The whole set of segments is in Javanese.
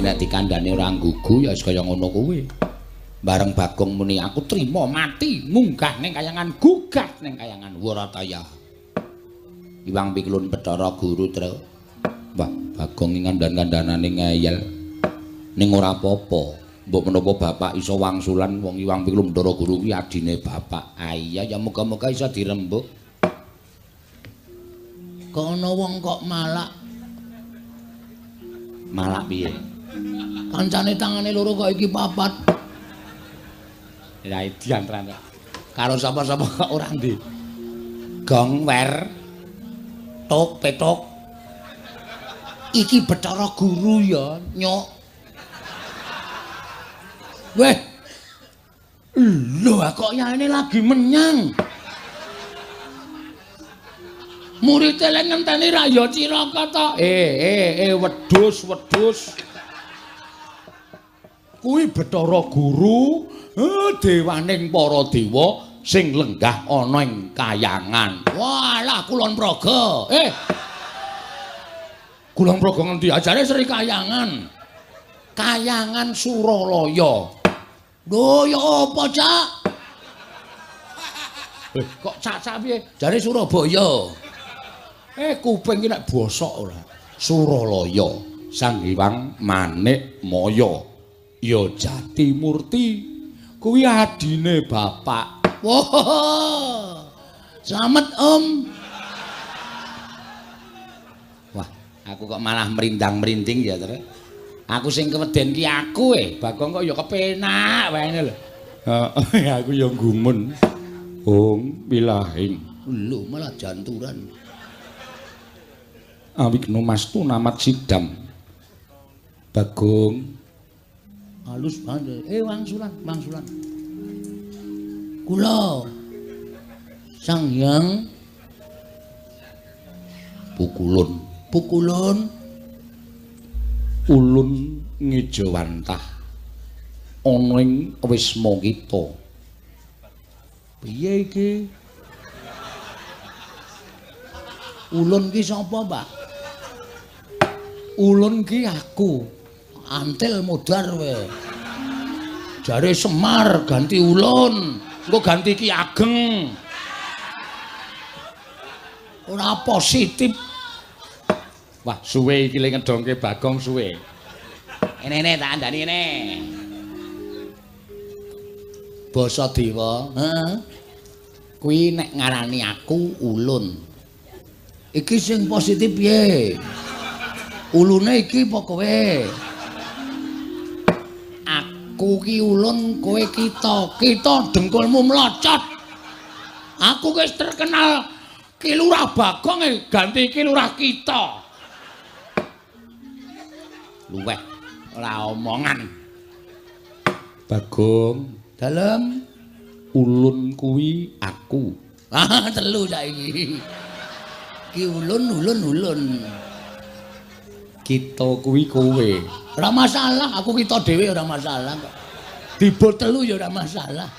Nek dikandhane ora nggugu ya wis kaya ngono kuwi. Bareng Bagong muni aku trima mati munggah ning kayangan gugah ning kayangan Warataya. Iwang Pikulun Bathara Guru Tru. Wah, Bagong iki kandhan-kandhanane ngeyel. Ning ora apa-apa. Mbok menapa bapak iso wangsulan wong Iwang Pikulun Bathara Guru kuwi adine bapak. Ah iya ya muga-muga iso dirembuk. Kok ana wong kok malak? Malak piye? Kancane tangane loro kok iki papat. Ya idian tenan. Karo sapa-sapa kok ora ndi. Gong wer tok petok. Iki Bathara Guru ya, nyok. Weh. Lho kok yaene lagi menyang. Murid lek ngenteni ra ya cilaka to. Wedhus, wedhus. Kuwi Bathara Guru, dewaning para dewa sing lenggah ana ing kayangan. Walah Kulon Progo. Kulon Progo ngendi? Ajare Sri Kayangan. Kayangan Suralaya. Lho ya apa, Cak? Kok cak-cak piye? Jare Surabaya. Kuping iki nek bosok ora. Suralaya, Sang Hyang Manik Maya. Ya Jati Murti. Kuwi adine bapak. Wah. Slamet, Om. Wah, aku kok malah merindang-merinding ya, Tru. Aku sing keweden ki aku Bagong kok ya kepenak wae ngene lho. Heeh, aku ya gumun. Hong wilahing. Lho, malah janturan. Awigno mastu namat sidam. Bagong halus banget. Wangsulan, wangsulan. Kula Sang Hyang Pukulun, pukulun ulun ngejawantah ana ing wisma kita. Piye iki? Ulun ki sapa, Pak? Ulun ki aku. Antil modar kowe. Jare Semar ganti ulun, engko ganti Ki Ageng. Ora positif. Wah, suwe iki le ngedongke Bagong suwe. Ene-ene tak andani ngene. Basa dewa, heeh. Kuwi nek ngarani aku ulun. Iki sing positif piye? Ulune iki apa kowe? Aku ki ulun, kowe kita. Kita dengkulmu mlocot. Aku wis terkenal Ki Lurah Bagong ganti Ki Lurah kita. Luweh ora omongan. Bagong, dalem ulun kuwi aku. Ah, telu saiki. Ki ulun ulun ulun. Kita kuwi kowe. Ora masalah, aku kita dhewe ora masalah kok. Dibot telu ya ora masalah.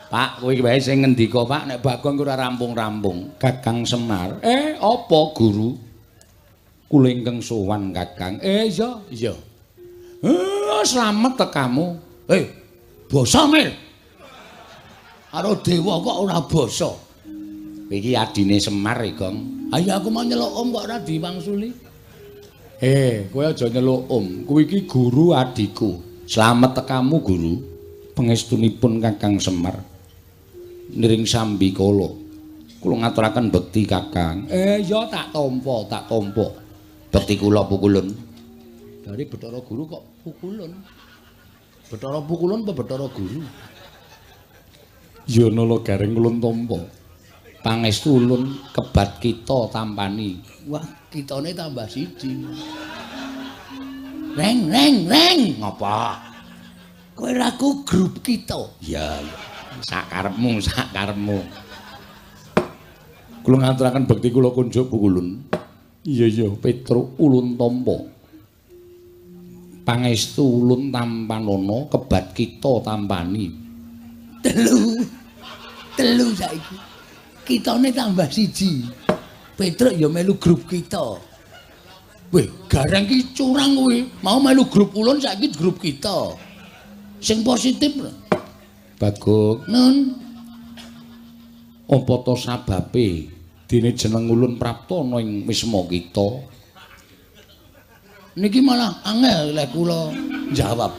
Pak, kowe iki wae sing ngendika, Pak, nek Bagong ora rampung-rampung. Kakang Semar. Apa guru? Kula ingkang sowan, Kakang. Iya, iya. Slamet tekamu. Basa mil. Karo dewa kok ora basa. Iki adine Semar, Gong. Ayo aku mau nyeluk om kok ora diwangsuli. Kowe aja nyeluk om. Kuwi iki guru adikku. Slamet tekamu, guru. Pangestunipun Kakang Semar. Niring sambi kala. Kula ngaturaken bekti, Kakang. Ya tak tampa, tak tampa. Bekti kula pukulun. Dari Bathara Guru kok pukulun. Bathara pukulun apa Bathara Guru? Ya nala gareng ulun tampa. Pangestu ulun kebat kita tampani. Wah, kitane tambah siji. Reng reng reng. Ngapa? Kowe raku grup kita. Iya, iya. Sakarepmu, sakarepmu. Kula ngaturaken bekti kula kunjuk pukulun. Iya iya, Petruk ulun tampa. Pangestu ulun tampanana kebat kita tampani. Telu. Telu saiki. Kitane tambah siji. Petruk ya melu grup kita. Weh, Gareng ki curang kuwi. Mau melu grup ulun saiki grup kita. Sing positif lho. Bagong, Nun. Apa to sababe dene jeneng ulun prapta ana ing wisma kita? Niki malah angel lek kula jawab.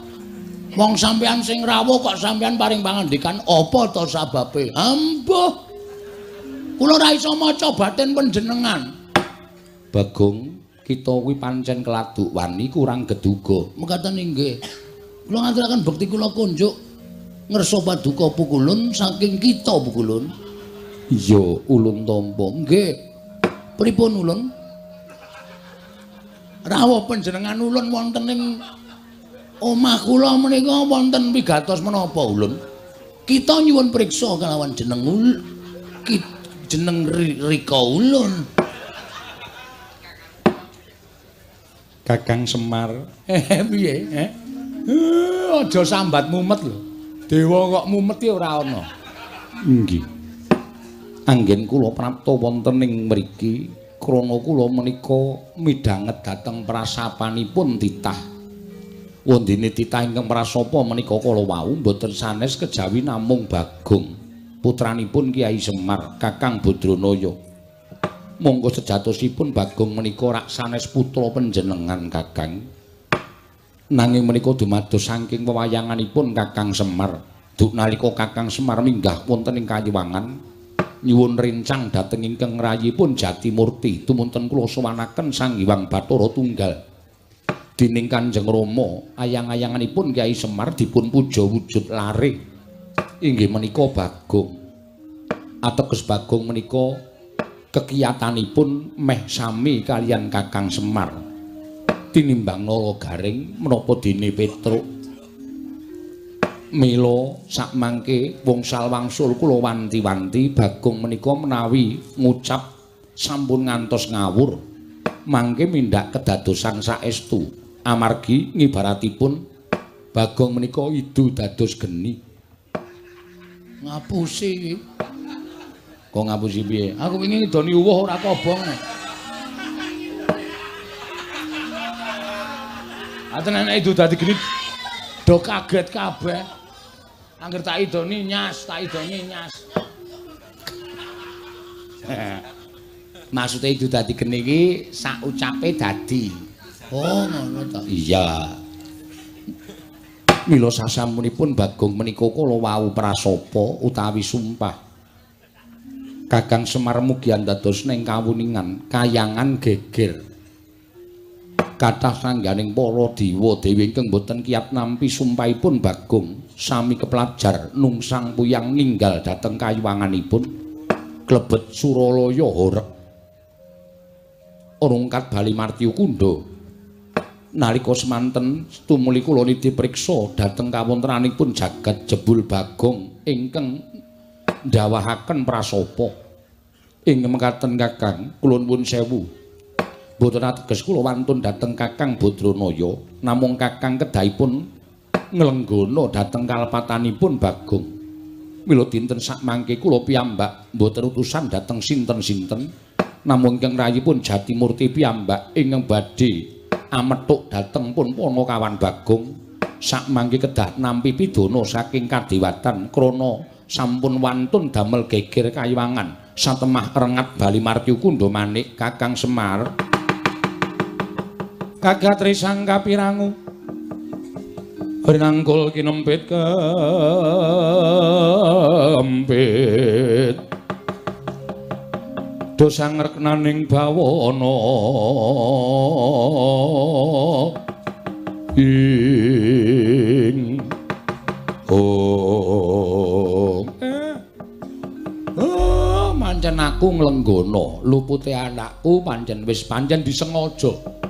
Wong sampean sing rawuh kok sampean paring pangandikan apa to sababe? Ambuh. Kula ora iso maca batin panjenengan. Bagong, kita kuwi pancen keladuk wani kurang geduga. Mekaten inggih. Kula ngaturaken bekti kula kunjuk ngersa paduka pukulun saking kita pukulun. Iya, ulun tampa. Nggih. Pripun ulun? Rawuh panjenengan ulun wonten ing omah kula menika wonten pigatos menapa ulun? Kita nyuwun priksa kalawan jeneng jeneng Rika ulun. Kakang Semar. Piye? Aja sambat mumet lho. Dewa kok mumet ki ora ana. Nggih. Anggen kula prapta wonten ing mriki krana kula menika midhanget dhateng prasapanipun titah. Wondene titah ingkang prasapa menika kala wau mboten sanes kejawi namung Bagong, putranipun Kyai Semar, Kakang Badranaya. Monggo sejatosipun Bagong menika rak sanes putra panjenengan Kakang. Nanging menika dumados saking wewayanganipun Kakang Semar. Duk nalika Kakang Semar minggah wonten ing Kayiwangan nyuwun rencang dhateng ingkang rayipun Jatimurti tumunten kula sowanaken Sang Hyang Bathara Tunggal. Dening Kanjeng Rama ayang-ayanganipun Kyai Semar dipun puja wujud lare inggih menika Bagong. Ateges Bagong menika kekiyatanipun meh sami kalian Kakang Semar. Tinimbang Nala Garing menapa dene Petruk. Mila sakmangke wongsal wangsul kula wanti-wanti Bagong menika menawi ngucap sampun ngantos ngawur mangke mindhak kedadosan saestu amargi ngibaratipun Bagong menika idu dados geni. Ngapusi iki. Kok ngapusi piye? Aku wingi ngidoni uwuh ora kobong. Aten nek idu dadi geni do kaget kabeh. Angger tak idoni nyas, tak idoni nyas. Maksude idu dadi geni iki sak ucape dadi. Oh, ngono ta. Iya. Mila sasampunipun Bagong menika kala wau prasapa utawi sumpah. Kakang Semar mugi andados ning kawuningan kayangan geger. Kathah sangganing para dewa dewi ingkang boten kiyat nampi sumpahipun Bagong sami keplajar nungsang puyang ninggal dhateng kayuwanganipun klebet Suralaya horeg rungkat Bali Martyu Kundha. Nalika semanten tumuli kula nitih priksa dhateng kawontenanipun jagat jebul Bagong ingkang ndawahaken prasapa. Ing mekaten Kakang kula nuwun sewu. Mboten ateges kula wantun dhateng Kakang Badranaya, namung Kakang kedahipun nglenggana dhateng kalepatanipun Bagong. Mila dinten sakmangke kula piyambak mboten utusan dhateng sinten-sinten, namung ingkang rayipun Jatimurti piyambak ingkang badhe amethuk dhateng pun Panakawan Bagong. Sakmangke kedah nampi pidana saking kadewatan krana sampun wantun damel geger kayiwangan satemah rengat Bali Martyu Kundha manik Kakang Semar. Kagat risang kapirangu rinangkul kinempit kempit dosa ngreknaning bawana ing oh oh pancen aku nglenggana lupute anakku pancen wis pancen disengaja.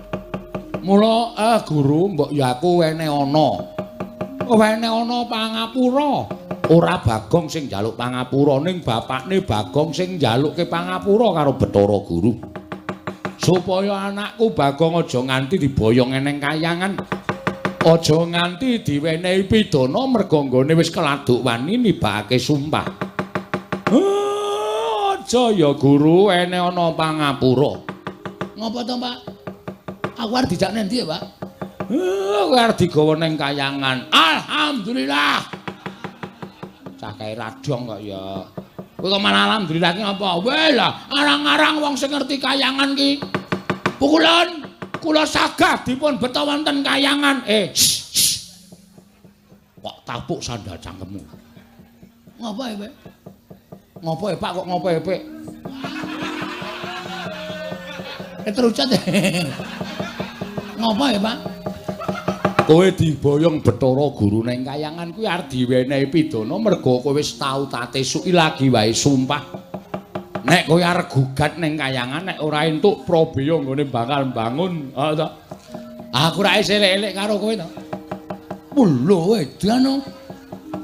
Mula guru mbok ya aku wene ana. Wene ana pangapura. Ora Bagong sing njaluk pangapura ning bapakne Bagong sing njalukke pangapura karo Bathara Guru. Supaya anakku Bagong aja nganti diboyong eneng kayangan. Aja nganti diwenehi pidana merga nggone wis keladuk wani nibakake sumpah. Aja ya guru wene ana pangapura. Ngopo to, Pak? Aku arep dijak nang ndi ya, Pak? Kowe arep digawa ning kayangan. Alhamdulillah. Cah kae radong kok ya. Kowe kok malah alhamdulillah ki apa? Weh lah, arang-arang wong sing ngerti kayangan ki. Pukulan kula sagah dipun beto wonten kayangan. Kok tapuk sandal cangkemmu. Ngopo ya, Pak? Ngopo ya, Pak kok ngopo ya, Pak? Terucat. Ngopo ya, Pak? Kowe diboyong Bathara Guru ning kayangan kuwi arep diwenehi pidana mergo kowe wis tau tate suki lagi wae sumpah. Nek kowe arep gugat ning kayangan nek ora entuk prabeya nggone bakal mbangun, ha to. Aku ra isih elek-elek karo kowe to. Lho edan.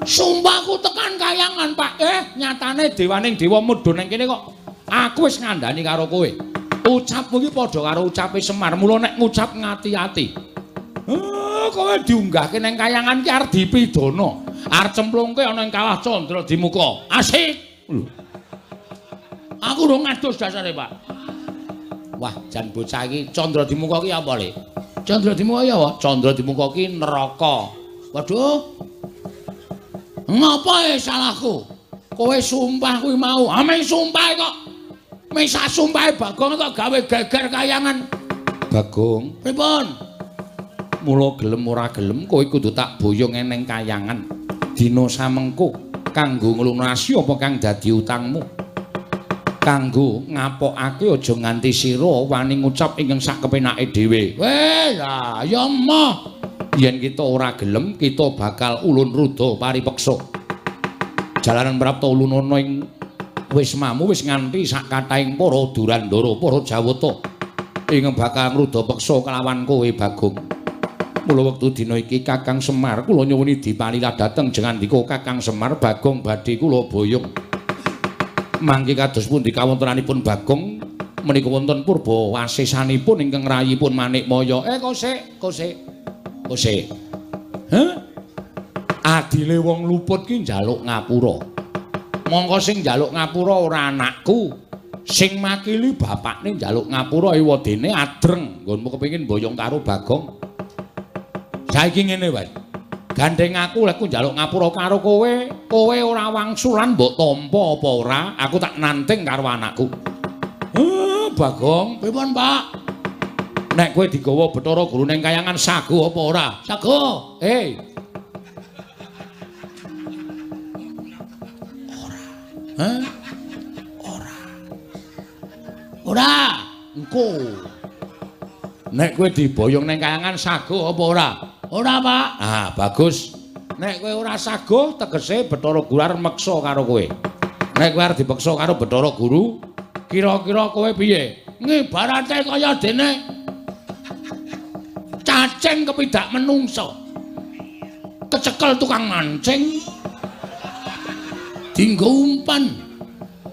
Sumpahku tekan kayangan, Pak. Nyatane dewaning dewa mudhun ning kene kok aku wis ngandani karo kowe. Ucapmu iki padha karo ucape Semar, mula nek ngucap ngati-ati. Kowe diunggahke ning kayangan ki arep dipidana. Arep cemplungke ana ing kawah Candra Dimuka. Asik. Lho. Aku urung ngadus dasare, Pak. Wah, jan bocah iki Candra Dimuka ki apa, Le? Candra Dimuka ya apa? Candra Dimuka ki neraka. Waduh. Ngapa salahku? Kowe sumpah kuwi mau. Ah, meng sumpah kok. Meng sak sumpahe Bagong kok gawe geger kayangan. Bagong, pripun? Mula gelem ora gelem kowe kudu tak boyong eneng kayangan. Dina samengko kanggo nglunasi apa kang dadi utangmu. Kanggo ngapokake aja nganti sira wani ngucap ingkang sak kepenake dhewe. Weh, lah ya emoh. Yen kita ora gelem kita bakal ulun ruda paripeksa. Jalaran prapta ulunana ing wismamu wis nganti sak kathahing para durandara, para jawata ingkang bakal ngruda peksa kelawan kowe Bagong. Mula wektu dina iki Kakang Semar kula nyuwuni dipalilah dhateng jengandika Kakang Semar Bagong badhe kula boyong. Mangke kados pundi kawontenanipun Bagong menika wonten purba wasesanipun ingkang rayipun Manikmaya. Kosek, kosek. Kosek. Heh? Adile wong luput ki njaluk ngapura. Mongko sing njaluk ngapura ora anakku. Sing makili bapakne njaluk ngapura ewadene adreng nggonmu kepengin boyong karo Bagong. Saiki ngene wae. Gandeng aku lek njaluk ngapura karo kowe, kowe ora wangsulan mbok tampa apa ora, aku tak nanting karo anakku. Bagong, pripun, Pak? Nek kowe digawa Bathara Guru ning kayangan sago apa ora? Sago. Ora. Hah? Ora. Ora. Engko. Nek kowe diboyong ning kayangan sago apa ora? Ora, Pak. Ah, bagus. Nek kowe ora sago, tegese Bathara Guru arep meksa karo kowe. Nek kowe arep dipeksa karo Bathara Guru, kira-kira kowe piye? Ngibarate kaya dene cacing kepidak menungsa. Kecekel tukang mancing. Dinggo umpan.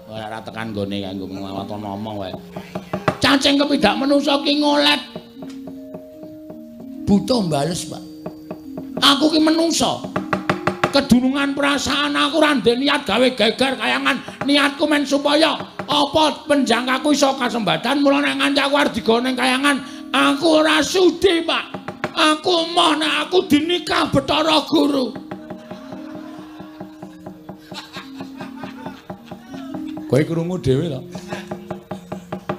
Ora tekan nggone kanggo nglawaton ngomong wae. Cacing kepidak menungsa ki ngolet. Buta mbales, Pak. Aku ki menungsa. Kedunungan perasaan aku ora ndek niat gawe geger kayangan. Niatku men supaya apa penjangkaku iso kasembatan. Mula nek nganti aku arep digawa ning kayangan, aku ora sudi, Pak. Aku moh nek aku dinikah Bathara Guru. Kowe krungu dhewe to?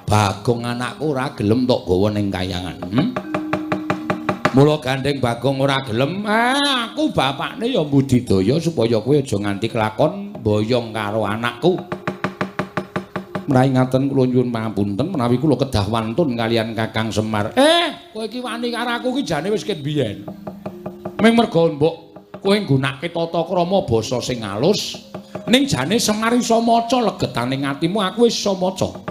Bagong anakku ora gelem tok gawa ning kayangan. Mula gandeng Bagong ora gelem, aku bapakne ya mbudidaya supaya kowe aja nganti kelakon boyong karo anakku. Menawi ngaten kula nyuwun pangapunten menawi kula kedah wantun kalian Kakang Semar. Kowe iki wani karo aku iki jane wis ket biyen. Ming merga mbok kowe nggunakake tata krama basa sing alus, ning jane Semar iso maca legetane atimu, aku wis iso maca.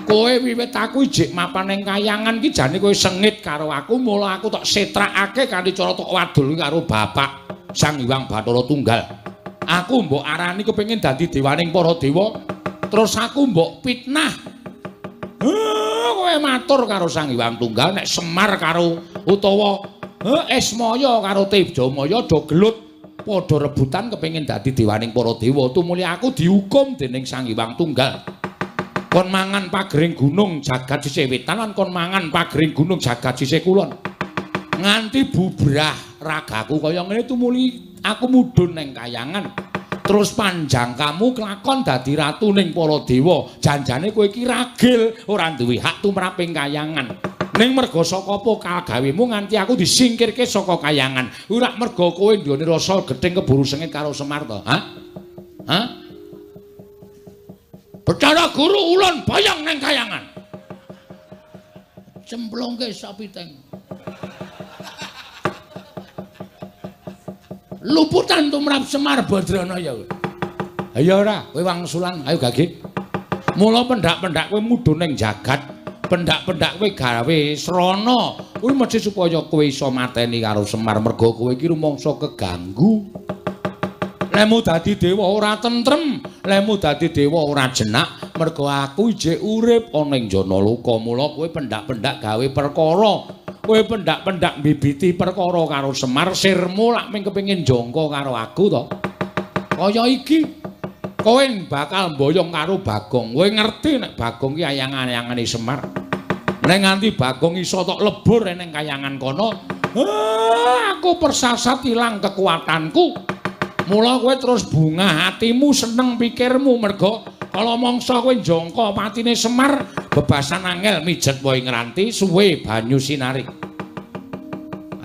Kowe wiwit aku ijik mapan ning kayangan ki jane kowe sengit karo aku, mula aku tok setrakake kanthi cara tok wadul karo bapak Sang Hyang Bathara Tunggal. Aku mbok arani kepengin dadi dewaning para dewa, terus aku mbok fitnah. Kowe matur karo Sang Hyang Tunggal nek Semar karo utawa Ismaya karo Tejamaya do gelut padha rebutan kepengin dadi dewaning para dewa, tumuli aku dihukum dening Sang Hyang Tunggal. Kon mangan pagering gunung jagat sisih wetan lan kon mangan pagering gunung jagat sisih kulon. Nganti bubrah ragaku kaya ngene tumuli aku mudhun ning kayangan. Terus panjang kamu kelakon dadi ratu ning para dewa. Janjane kowe iki ragil ora duwe hak tumrap ing kayangan. Ning merga saka apa kagawemu nganti aku disingkirke saka kayangan. Ora merga kowe nduweni rasa gething keburu sengit karo Semar to? Hah? Hah? Betara guru ulun boyong ning kayangan. Cemplungke sapiteng. Luputan tumrap Semar Badranaya. Ayo ora, kowe wangsulan, ayo gage. Mula pendak-pendak kowe mudhun ning jagat, pendak-pendak kowe gawe srana. Kuwi mesti supaya kowe iso mateni karo Semar merga kowe iki rumangsa keganggu. Lemu dadi dewa ora tentrem, lemu dadi dewa ora jenak, merga aku ijik urip ana ing Janaloka. Mula kowe pendak-pendak gawe perkara. Kowe pendak-pendak mbibiti perkara karo Semar, sirmu lak mung kepengin jangka karo aku to. Kaya iki kowe bakal mboyong karo Bagong. Kowe ngerti nek Bagong ki ayang-ayangane Semar. Nek nganti Bagong iso tok lebur ning kayangan kono, aku persasat ilang kekuatanku. Mula kowe terus bungah hatimu, seneng pikirmu merga kala mangsa kowe njangka patine Semar, bebasan angel mijet wae ngranti suwe banyu sinari.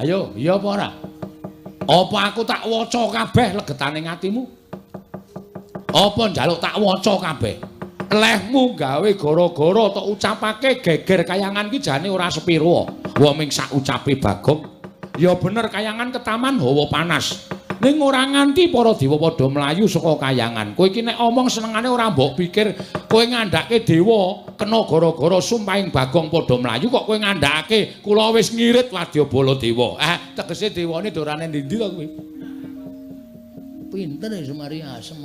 Ayo, iya apa ora? Apa aku tak waca kabeh legetane atimu? Apa njaluk tak waca kabeh? Lehmu gawe gara-gara tok ucapake geger kayangan ki jane ora sepiro. Wong ming sak ucape Bagong. Ya bener kayangan ketaman hawa panas. Ning ora nganti para dewa padha mlayu saka kayangan. Kowe iki nek omong senengane ora mbok pikir kowe ngandhake dewa kena gara-gara sumpahing Bagong padha mlayu kok kowe ngandhakake kula wis ngirit wadyabala dewa. Tegese dewane dorane ndi-ndi to kowe? Pinter ya Semari asem.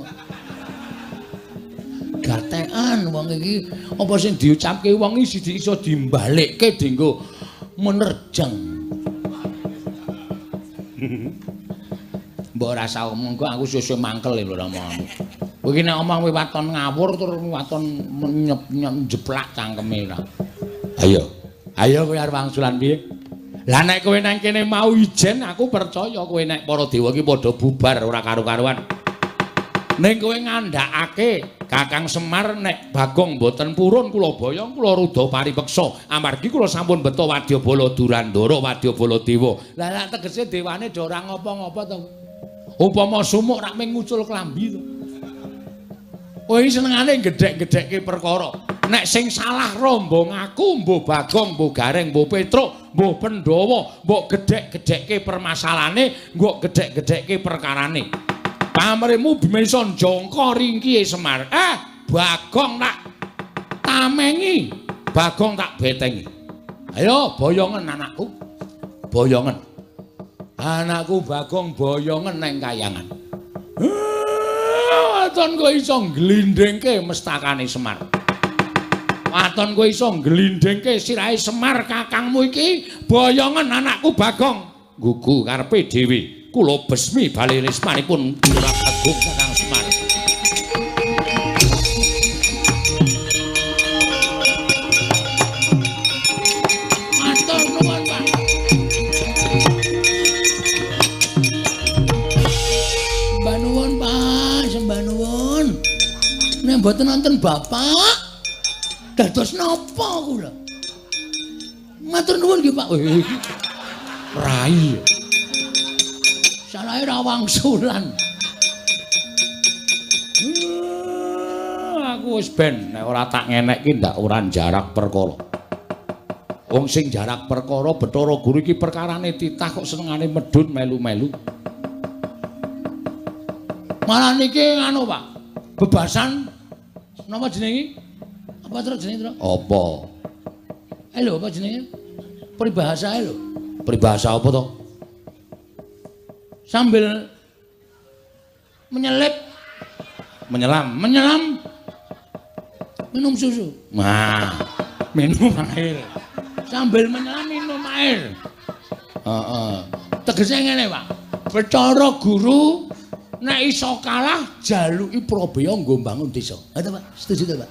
Gatekan wong iki apa sing diucapke wong iki iso dimbalekke dienggo menerjang. Mbok ora usah omong kok aku suwe-suwe mangkel lho omonganmu. Kowe iki nek omong kowe waton ngawur terus waton njeplak cangkeme ora. Ayo. Ayo kowe arep wangsulan piye? Lah nek kowe nang kene mau ijen aku percaya kowe nek para dewa iki padha bubar ora karu-karuan. Ning kowe ngandhakake Kakang Semar nek Bagong mboten purun kula boyong kula rudha paripeksa amargi kula sampun beto wadyabala Durandara wadyabala dewa. Lah lak tegese dewane do ora ngopo-ngopo to. Upama sumuk rak mung ngucul klambi to. Kowe iki senengane gedhek-gedhekke perkara. Nek sing salah rombong aku, mbuh Bagong, mbuh Gareng, mbuh Petruk, mbuh Pandhawa, mbok gedhek-gedhekke permasalahane, mbok gedhek-gedhekke perkarane. Pamrihmu bisa njangka ringkihe Semar. Bagong tak tamengi, Bagong tak betengi. Ayo boyongen anakku. Boyongen. Anakku Bagong boyongen neng kayangan. Waton kowe iso ngglindhingke mestakane Semar. Waton kowe iso ngglindhingke sirahe Semar kakangmu iki, boyongen anakku Bagong. Gugu karepe dhewe. Kula besmi bali rismanipun Lurah Bagong Kakang Semar. Matur nuwun, Pak. Sembah nuwun, Pak, sembah nuwun. Nek mboten nonton Bapak, dados napa kula? Matur nuwun nggih, Pak. Rai. Salahe ra wangsulan. Aku wis ben nek ora tak ngenekke ndak ora jarak perkara. Wong sing jarak perkara Bathara Guru iki perkarane titah kok senengane medhun melu-melu. Malah niki anu Pak, bebasan napa jenenge? Apa terus jenenge, Tru? Apa? Lho apa jenenge? Peribahasa lho. Peribahasa apa to? Sambil menyelip, menyelam, menyelam, minum susu. Nah, minum air. Sambil menyelam minum air. Tegese ngene, Pak. Bathara Guru nek iso kalah jaluki prabeya nggo mbangun desa. Ha to, Pak? Setuju to, Pak?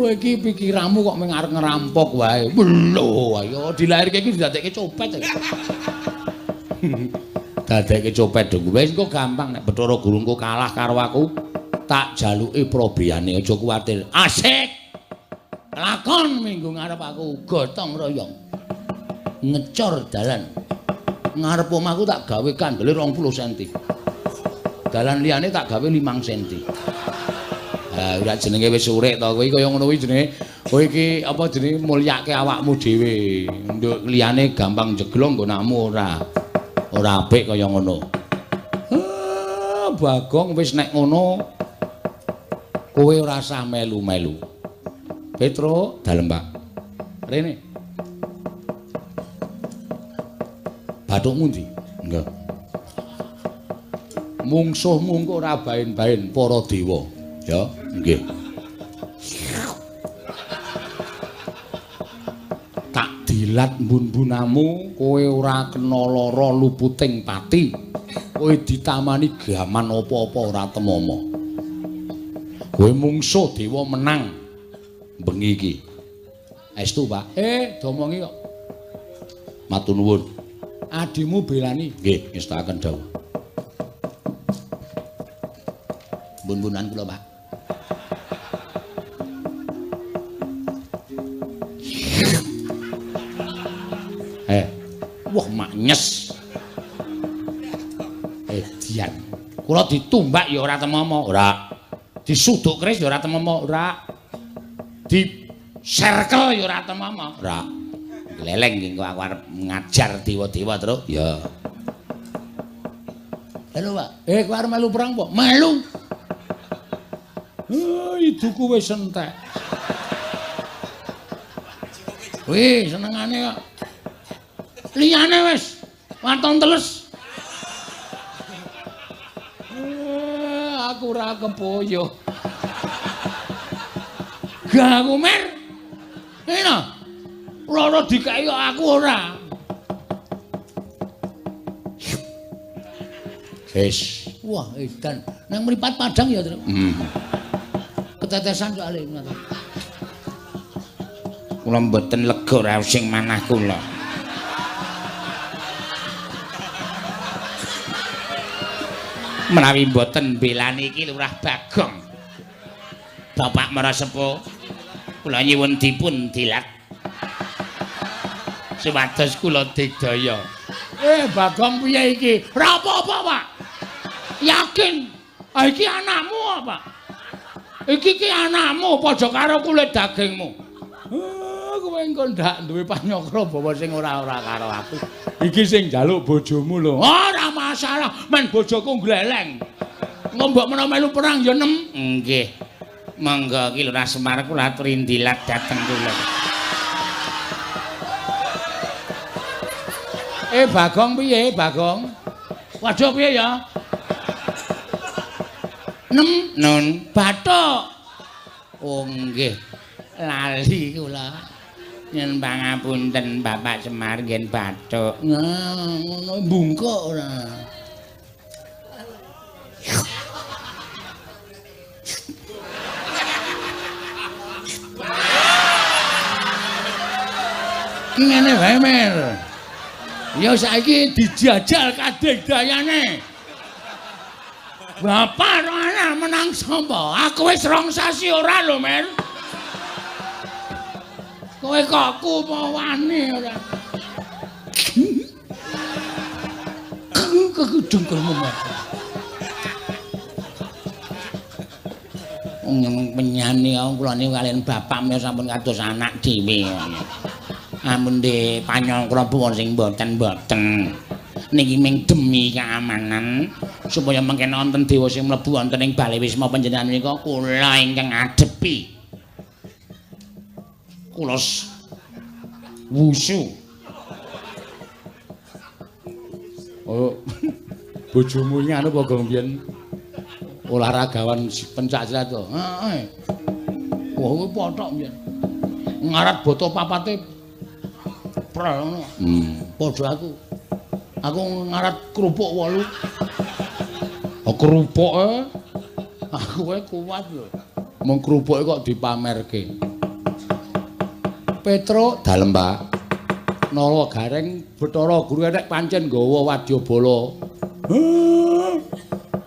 Kowe iki pikiranmu kok mung arep ngerampok wae. Lho, ayo dilairke iki didadekke copet. Dadekke copet dong. Wis engko gampang nek Bathara Guru engko kalah karo aku, tak jaluki probiyane, aja kuwatir. Asik. Lakon minggu ngarep aku gotong royong. Ngecor dalan. Ngarep omahku tak gawe kandele 20 cm. Dalan liyane tak gawe 5 cm. Ha, ora jenenge wis urip to kowe kaya ngono kuwi jenenge. Kowe iki apa jenenge mulyake awakmu dhewe. Nduk liyane gampang jeglong nggonamu ora. Ora apik kaya ngono. Ah, Bagong wis nek ngono kowe ora usah melu-melu. Petro, dalem Pak. Rene. Bathukmu ndi? Nggih. Mungsuhmu engko ora baen-baen para dewa. Ya, nggih. Tak dilat mbun-mbunamu, kowe ora kena lara luputing pati. Kowe ditamani gaman apa-apa ora temama. Kowe mungsuh dewa menang bengi iki. Estu, Pak. Domongi kok. Matur nuwun. Adimu belani. Nggih, ngestakaken dawuh. Mbun-mbunan kula, Pak. Wah maknyes. Edian. Kula ditumbak ya ora temama, ora. Disuduk keris ya ora temama, ora. Diserkel ya ora temama, ora. Gleleng iki aku arep ngajar dewa-dewa, Truk. Ya. Halo, Pak. Kowe arep melu perang apa? Melu. Iduku wis entek. Wih, senengane kok. Liyane wis waton teles. Aku ora kepoyo. Gak aku mer. Ngene. Loro dikeki kok aku ora. Wis. Wah, edan. Nang mripat padang ya, Truk. Ketetesan soalé ngono. Kula mboten lega raos sing manah kula. Menawi mboten belani iki Lurah Bagong. Bapak Marasepuh, kula nyuwun dipun dilat supados kula digdaya. Bagong piye iki? Ora apa-apa, Pak. Yakin. Ah iki anakmu apa? Iki ki anakmu padha karo kulit dagingmu. Kowe engko ndak duwe panyakra bawa sing ora-ora karo aku. Iki sing njaluk bojomu lho. Ora masalah, men bojoku gleleng. Engko mbok menawa melu perang ya nem. Nggih. Monggo ki Lurah Semar kula aturi ndilat dhateng kula. Bagong piye, Bagong? Waduh piye ya? Nem nun bathuk. Oh nggih. Lali kula. Nyuwun pangapunten Bapak Semar nggih bathuk. Nah, ngono bungkuk ora. Ngene wae, Mer. Ya saiki dijajal kadegdayane. Bapak anak menang sapa? Aku wis 2 sasi ora lho, Mer. Kowe kok kumawane ora. Kekudungkulmu, Mer. Wong penyani kula niku kaliyan bapak menika sampun kados anak dhewe. Amun de panyangkra pun sing mboten-mboten. Niki ming demi keamanan supaya mengken wonten dewa sing mlebu wonten ing bale wisma panjenengan menika kula ingkang ngadepi. Kula wusu. Oh, bojomu iki anu apa gong biyen olahragawan pencak silat to? Heeh. Wah, kuwi pothok biyen. Ngarat boto papate prel ngono. Padha aku. Aku ngarat kerupuk 8. Oh, kerupuke. Aku wae kuat lho. Mung kerupuke kok dipamerke. Petruk dalem, Pak. Nala Gareng Bathara Guru nek pancen nggawa wadyabala.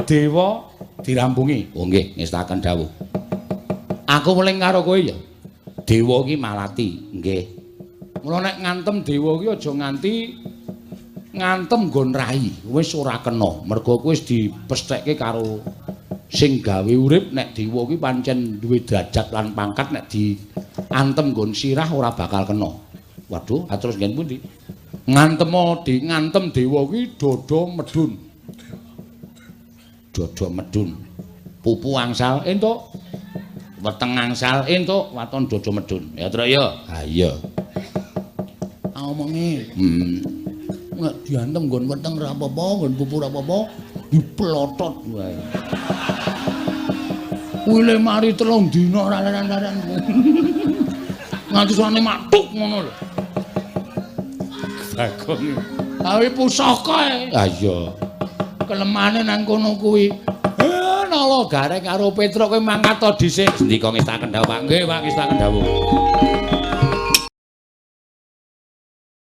Dewa dirampungi. Oh nggih, ngestaken dawuh. Aku weling karo kowe ya. Dewa ki malati, nggih. Mula nek ngantem dewa ki aja nganti ngantem nggon rai, wis ora kena. Mergo kuwi wis dipesthekke karo sing gawe urip nek dewa ki pancen duwe derajat lan pangkat nek diantem nggon sirah ora bakal kena. Waduh, terus nggen pundi? Ngantemo di ngantem dewa ki dada medun. Dada medun. Pupu angsal entuk. Weteng angsal entuk, waton dada medun. Ya, Truk ya. Ha iya. Omonge. Nek diantem nggon weteng ora apa-apa, nggon pupu ora apa-apa, diplotot wae. Kuwi le mari 3 dina ora leren-leren. Nganti suwane matuk ngono lho. Bagong. Gawe pusaka e. Ha iya. Kelemane nang kono kuwi. Nala Gareng karo Petruk kowe mangkat to dhisik. Sendika ngestaken dawuh, Pak. Nggih, Pak, ngestaken dawuh.